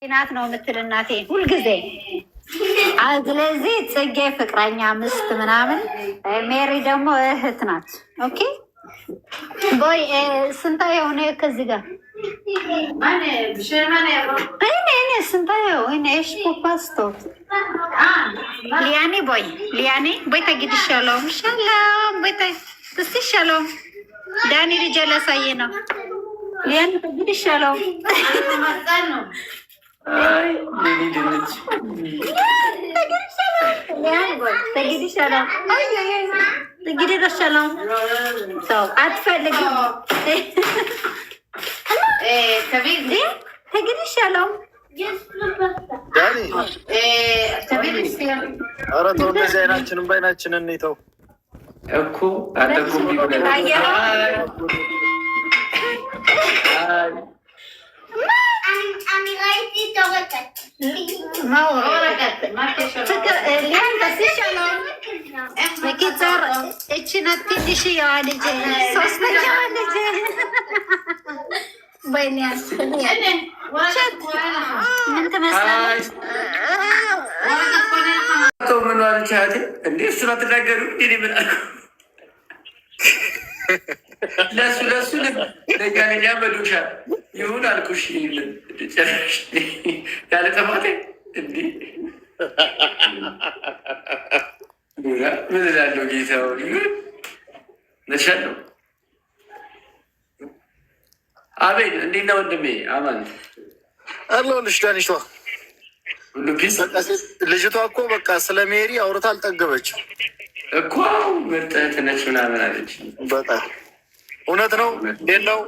ናት ነው የምትል እናቴ ሁልጊዜ። ስለዚህ ጽጌ ፍቅረኛ ምስት ምናምን፣ ሜሪ ደግሞ እህት ናት። Okay ቦይ ስንታየው ነው ከዚህ ጋር እኔ ስንታየው እኔ ፖፓስቶት ሊያኔ ቦይ ሊያኔ ቦይ ተጊድ ሻሎም ሻሎም ቦይ ትስቲ ሻሎም ዳኒ ልጅ ላሳየ ነው ሊያኔ ተጊድ ሻሎም አትፈልግም። ተግዲ ሻሎም። ኧረ ተው እንደዚህ አይናችንን በአይናችን እንተው እኮ בקיצור እቺ ናት ትንሽዬዋ ልጅ፣ ሶስተኛዋ ልጅ። ምን ትመስላለች? ምን አለች አያቴ? እንዴ እሱን አትናገሩ። እኔ ምን አልኩ? ለሱ ለሱ ለእኛ ለእኛ መዶሻ ይሁን አልኩሽ። ያለ ጥፋቴ እንዲ ምን እላለሁ? ጌታ ነሻለሁ። አቤል እንዴት ነህ ወንድሜ? አማን አለሁልሽ። ዳኒሿ ልጅቷ እኮ በቃ ስለ ሜሪ አውርታ አልጠገበችም እኮ ምርጥ እህት ነች ምናምን አለች። በጣም እውነት ነው። እንዴት ነው?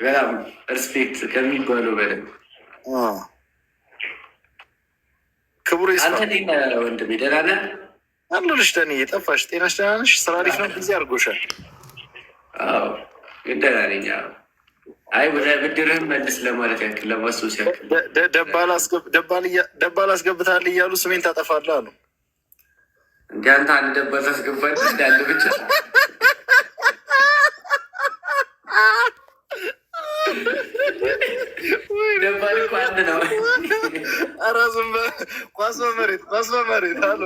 በጣም respect ከሚባለው በላይ ክቡር። አንተ እንዴት ነህ ወንድሜ? ደህና ነህ? አለሁልሽ ዳኒ። ጠፋሽ። ጤናሽ ደህና ነሽ? ስራ አሪፍ ነው። ጊዜ አድርጎሻል። አዎ ግን ደህና ነኝ። አይ ብድርህን መልስ ለማለት ያክል ለማስታወስ ያክል። ደባል አስገብተሃል እያሉ ስሜን ታጠፋለህ አሉ። እንደ አንተ አንድ ደባል ታስገባለህ እንዳለ ብቻ ደባል እኮ አንድ ነው። ኧረ ዝም በል። ኳስ በመሬት ኳስ በመሬት አሉ።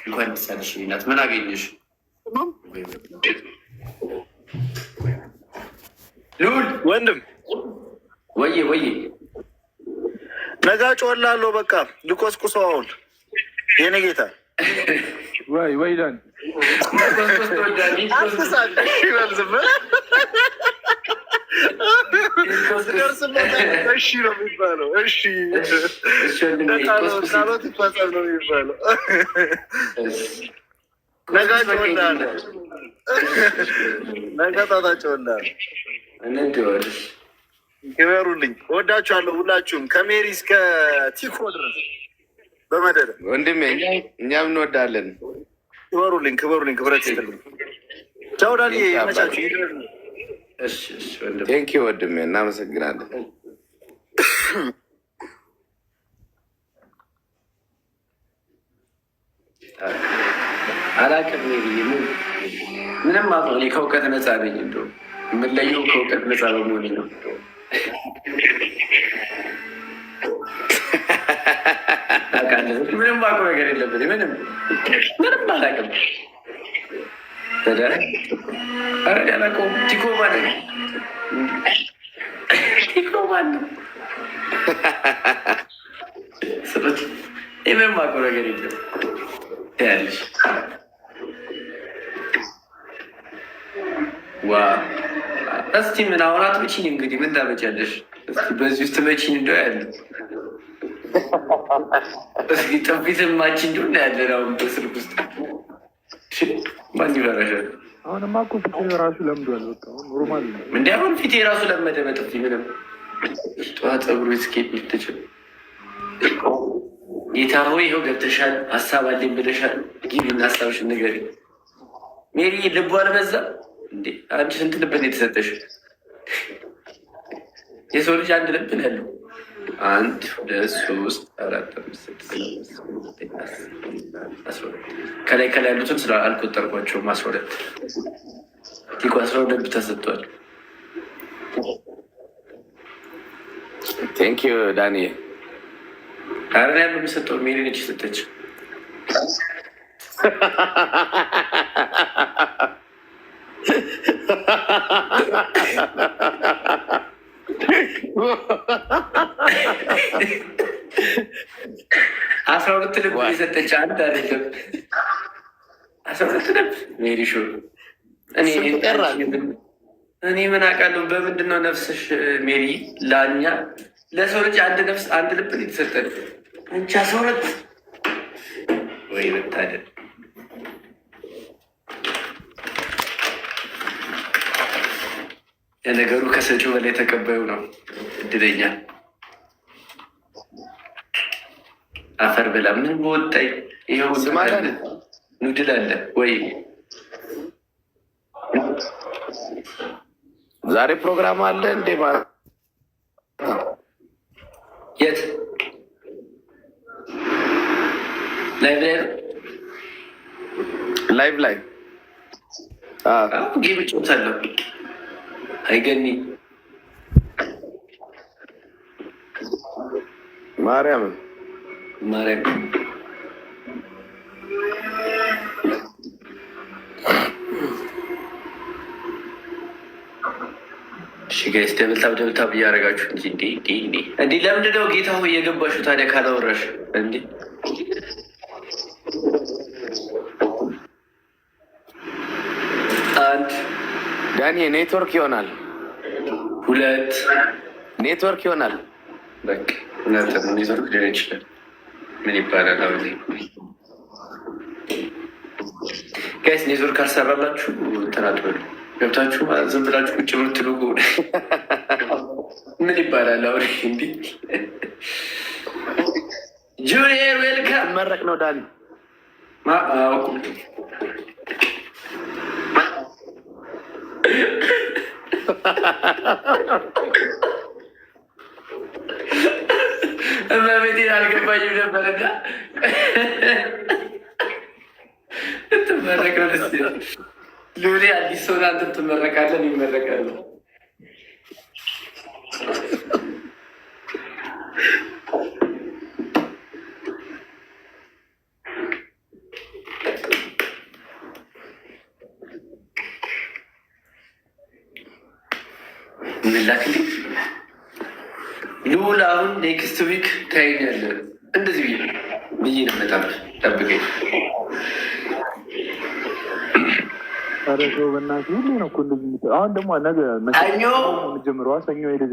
እንኳን ደስ ያለሽ እናት። ምን አገኘሽ? ልዑል ወንድም ወዬ ወዬ ነጋ ጮላለሁ። በቃ ልቆስቁሰው አሁን የኔ ጌታ ወይ ወይ ዳን አትሳቅ። እሺ በል ዝም በል። ስደርስበት እሺ ነው የሚባለው። እሺ ቃሎት ይፈጸም ነው የሚባለው። ነጋ ጮላለሁ። ነገ ጣጣ ጮላለሁ። ክበሩልኝ። እወዳችኋለሁ ሁላችሁም ከሜሪ እስከ ቲኮ ድረስ በመደደ ወንድሜ እኛም እንወዳለን። ክበሩልኝ፣ ክበሩልኝ፣ ክብረት ይስጥልኝ። ቻው ዳኒ፣ ይመቻችሁ። Thank you ወንድሜ፣ እናመሰግናለን። አላቅም ምንም አቅ ከእውቀት ነፃ ነኝ። እንደው የምለየው ከእውቀት ነፃ በመሆኔ ነው። ምንም አውቀው ነገር የለብኝ። ምንም ምንም አላውቅም። ኧረ አላውቀውም። ቲኮ ማለት ነው። ቲኮ ማለት ነው። ምንም አውቀው ነገር የለም ያለሽ ዋ እስቲ ምን አሁን አትመቺኝ። እንግዲህ ምን ታመጫለሽ? እስቲ በዚህ ውስጥ መቺኝ እንደው ያለ እስኪ ጥፊት ማች እንደው እናያለን። አሁን በስልክ ውስጥ ማን ይፈራሻል? አሁንማ እኮ ፊቴ ራሱ ለምዷል። በቃ አሁን normal ነው እንዲ አሁን ፊቴ ራሱ ለመደ በጥፊ ምንም ጠዋት ፀጉር ስኬት ልትችል ጌታ ሆይ ይኸው ገብተሻል፣ ሀሳብ አለኝ ብለሻል። ግቢና ሀሳብሽን ንገሪኝ። ሜሪ ልቡ አልበዛ እንዴ? አንቺ ስንት ልብ ነው የተሰጠሽ? የሰው ልጅ አንድ ልብ ነው ያለው። አንድ ሁለት ሶስት አራት አምስት ስድስት ሰባት ዘጠኝ 12 ከላይ ከላይ ያሉትን ስለ አልቆጠርኳቸውም። 12 ቲኮ 12 ልብ ተሰጥቷል። Thank you ዳኒ። አረ ያለው የሚሰጠው ሜሪ ነች የሰጠች። 12 ልብ የሰጠች፣ አንድ አይደለም፣ 12 ልብ ሜሪ ሾ። እኔ ምን አውቃለሁ? በምንድን ነው ነፍስሽ ሜሪ? ለእኛ ለሰው ልጅ አንድ ነፍስ አንድ ልብ የተሰጠን፣ አንቺ 12፣ ወይ መታደል። ለነገሩ ከሰጪው በላይ ተቀባዩ ነው እድለኛ። አፈር ብላ፣ ምን በወጣኝ። ይኸው noodle አለ ወይ? ዛሬ ፕሮግራም አለ እንዴ? የት? Live ላይ? Live ላይ። Game እጫወታለሁ። አይገኒ። ማርያምን? ማርያም። እሺ guys፣ double tap double tap እያደረጋችሁ እንጂ። እንዴ እንዴ እንዴ እንዴ! ለምንድን ነው ጌታ ሆይ የገባሽው ታዲያ ካላወራሽ? እንዴ፣ አንድ። ዳኒ፣ ኔትወርክ ይሆናል። ሁለት። ኔትወርክ ይሆናል። በቃ እውነት ነው፣ ኔትወርክ ሊሆን ይችላል። ምን ይባላል አሁን guys? Network አልሰራላችሁ እንትን አትበሉ። ገብታችሁ ዝም ብላችሁ ቁጭ የምትሉ ምን ይባላል አሁን? እንዲህ ጁኒየር welcome። መረቅ ነው ዳኒ። አውቁ። እመቤቴን አልገባኝም ነበርና ትመረቅ ነው። ደስ ይላል። ሉሌ አዲስ ሰው፣ አንተም ትመረቃለን፣ ይመረቃሉ። ምን ላክልኝ ልዑል? አሁን next week ታየኛለህ። እንደዚህ ብዬ ብዬ ነው የምመጣብህ። ጠብቀኝ። ኧረ ተው በእናትህ፣ ሁሌ ነው እኮ እንደዚህ። አሁን ደግሞ ነገ ሰኞ። የምትጀምረዋ ሰኞ ሄደህ።